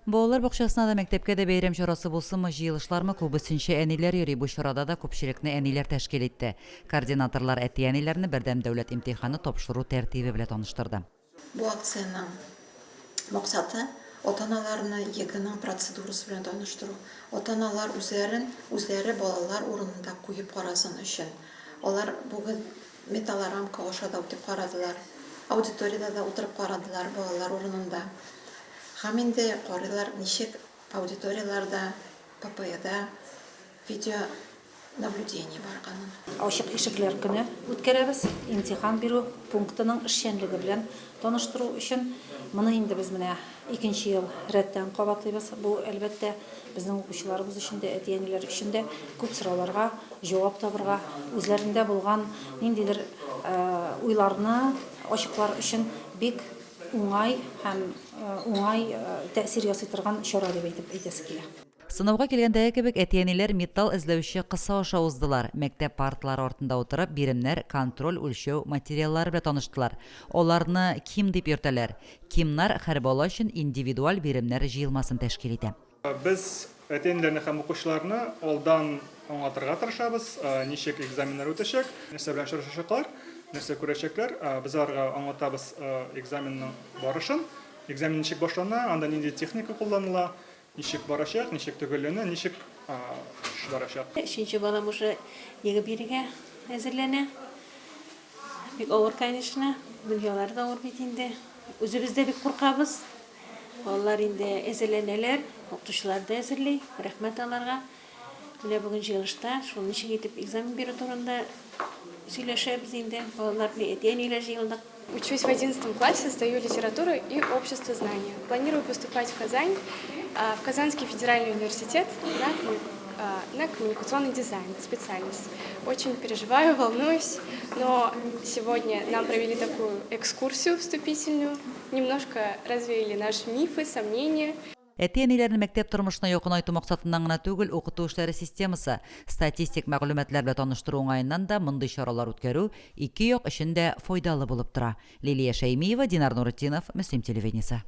Балалар бакчасына да, мәктәпкә дә бәйрәм чарасы булсынмы, җыелышлармы, күбесенчә әниләр йөри. Бу чарада да күпчелекне әниләр тәшкил итте. Координаторлар әти-әниләрне бердәм дәүләт имтиханы тапшыру тәртибе белән таныштырды. Бу акциянең максаты, ата-аналарны ЕГЭның процедурасы белән таныштыру. Ата-аналар үзләрен үзләре балалар урынында куеп карасын өчен. Алар бүген металлорамка аша да үтеп карадылар, аудиториядә дә утырып карадылар балалар урынында. Һәм инде карыйлар, ничек аудиторияләрдә, ППЭда видеонаблюдение барганын. Ачык ишекләр көне үткәрәбез, имтихан бирү пунктының эшчәнлеге белән таныштыру өчен. Моны инде без менә икенче ел рәттән кабатлыйбыз. Бу, әлбәттә, безнең укучыларыбыз өчен дә, әти-әниләр өчен дә күп сорауларга җавап табырга, үзләрендә булган ниндидер уйларны ачыклар өчен бик уңай һәм уңай тәэсир ясый торган чара дип әйтеп әйтәсе килә. Сынауга килгәндәге кебек, әти-әниләр металл эзләүче кыса аша уздылар, мәктәп парталары артында утырып, биремнәр, контроль үлчәү материаллары белән таныштылар. Аларны КИМ дип йөртәләр. КИМнар һәр бала өчен индивидуаль биремнәр җыелмасын тәшкил итә. Без әти-әниләрне һәм укучыларны алдан аңлатырга тырышабыз, ничек экзаменнар үтәчәк, нәрсә белән очрашачаклар, нәрсә күрәчәкләр. Без аларга аңлатабыз экзаменның барышын, экзамен ничек башлана, анда нинди техника кулланыла, ничек барачак, ничек төгәлләнә, ничек эш барачак. Өченче балам уже ЕГЭ бирергә әзерләнә. Бик авыр, конечно. Дөньялары да авыр бит инде. Үзебез дә бик куркабыз. Балалар инде әзерләнәләр, укытучылар да әзерли, рәхмәт аларга. Менә бүген җыелышта шул ничек итеп экзамен бирү турында сөйләшәбез инде. Балалар белән әти-әниләр җыелдык. Учусь в одиннадцатом классе, сдаю литературу и общество знания. Планирую поступать в Казань, в Казанский федеральный университет на, на коммуникационный дизайн, специальность. Очень переживаю, волнуюсь, но сегодня нам провели такую экскурсию вступительную, немножко развеяли наши мифы, сомнения. Әти-әниләрне мәктәп тормышына якынайту максатыннан гына түгел, укыту эшләре системасы, статистик мәгълүматлар белән таныштыру уңаеннан да мондый чаралар үткәрү ике як өчен дә файдалы булып тора. Лилия Шәймиева, Динар Нуретдинов, Мөслим телевидениесе.